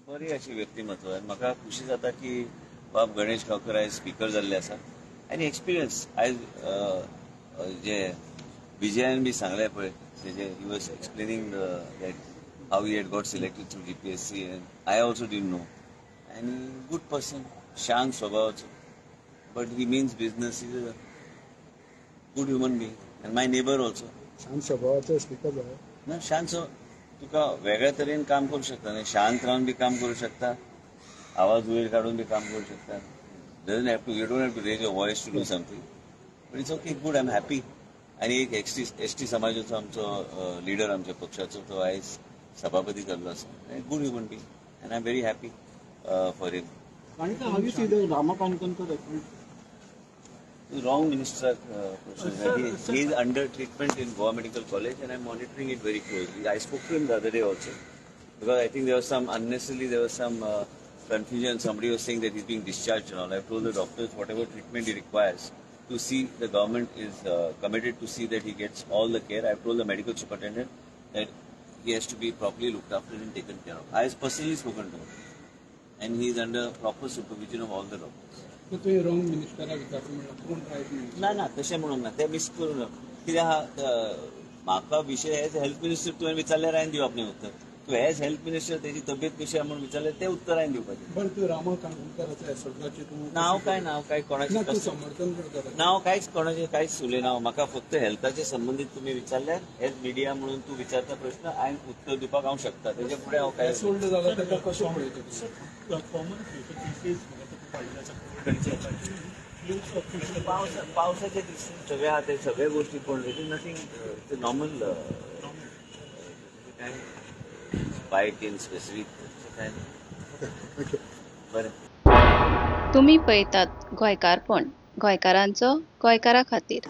बरी अशी व्यक्तिमत्व आनी म्हाका खुशी जाता की बाब गणेश गांवकर आयज स्पिकर जाल्ले आसा आनी एक्सपिरियन्स आयज जे विजयान बी सांगलें पळय, तेजे he was explaining that how he had got selected through GPSC and I also didn't know. आनी गुड पर्सन, शांत स्वभावाचो, but he means business, is a good human being and my neighbour also. शांत स्वभावाचो speaker जालो. ना, शांत तुका वेगळ्या तरेन काम करू शकता न्ही. शांत रावन बी काम करू शकता, आवाज वयर काडून बी काम करू शकता. Doesn't have to you don't have to raise your voice to do something, but it's okay, good, I am happy. आनी एक एसटी समाजाचो आमचो लिडर, आमच्या पक्षाचो, तो आयज सभापती जाल्लो आसा. Good human being and I am very happy for him. Kanetkar, how you see the Rama Kankonkar appointment? Wrong minister question. He is under treatment in Goa Medical College and I'm monitoring it very closely. I spoke to him the other day also because I think there was some unnecessarily there was some confusion. Somebody was saying that he's being discharged and all. I've told the doctors whatever treatment he requires to see, the government is committed to see that he gets all the care. I've told the medical superintendent that he has to be properly looked after and taken care of. I have personally spoken to him and he is under proper supervision of all the doctors. तर तुवें wrong मिनिस्टराक विचारता म्हणल्यार कोण right minister? ना ना, तशें म्हणूंक ना, तें मिस करूं ना. कित्याक आहा, म्हाका विशय एज हेल्थ मिनिस्टर तुवें विचारल्यार हांवें दिवप न्ही उत्तर. तूं एज हेल्थ मिनिस्टर तेजी तब्येत कशी आहा म्हणून विचारल्यार तें उत्तर हांवें दिवपाचें. बरं, तूं रामा काणकोणकाराचो एसोल्टाचेर तूं नांव काय नांव काय ना कोणाचें तूं कसलें समर्थन करता ताका. नांव कांयच कोणाचें कांयच उलयना. म्हाका फक्त हेल्थाचे संबंदीत तुमी विचारल्यार, एज मिडिया म्हणून तूं विचारता प्रश्न, हांवें उत्तर दिवपाक हांव शकता. तेच्या फुडें हांव काय एसोल्ट जाला ताका कशें पळयता तूं? कॉमन केसेस म्हाका खूब वाडिल्ले आसा कोविड. पावसाच्या दृश्टीन सगळे आहा ते सगळे गोष्टी कोण, it is nothing, normal. काय स्पायक इन स्पेसिफीक काय thank you. बरें. तुमी पळयतात गोंयकारपण, गोंयकारांचो गोंयकारा खातीर.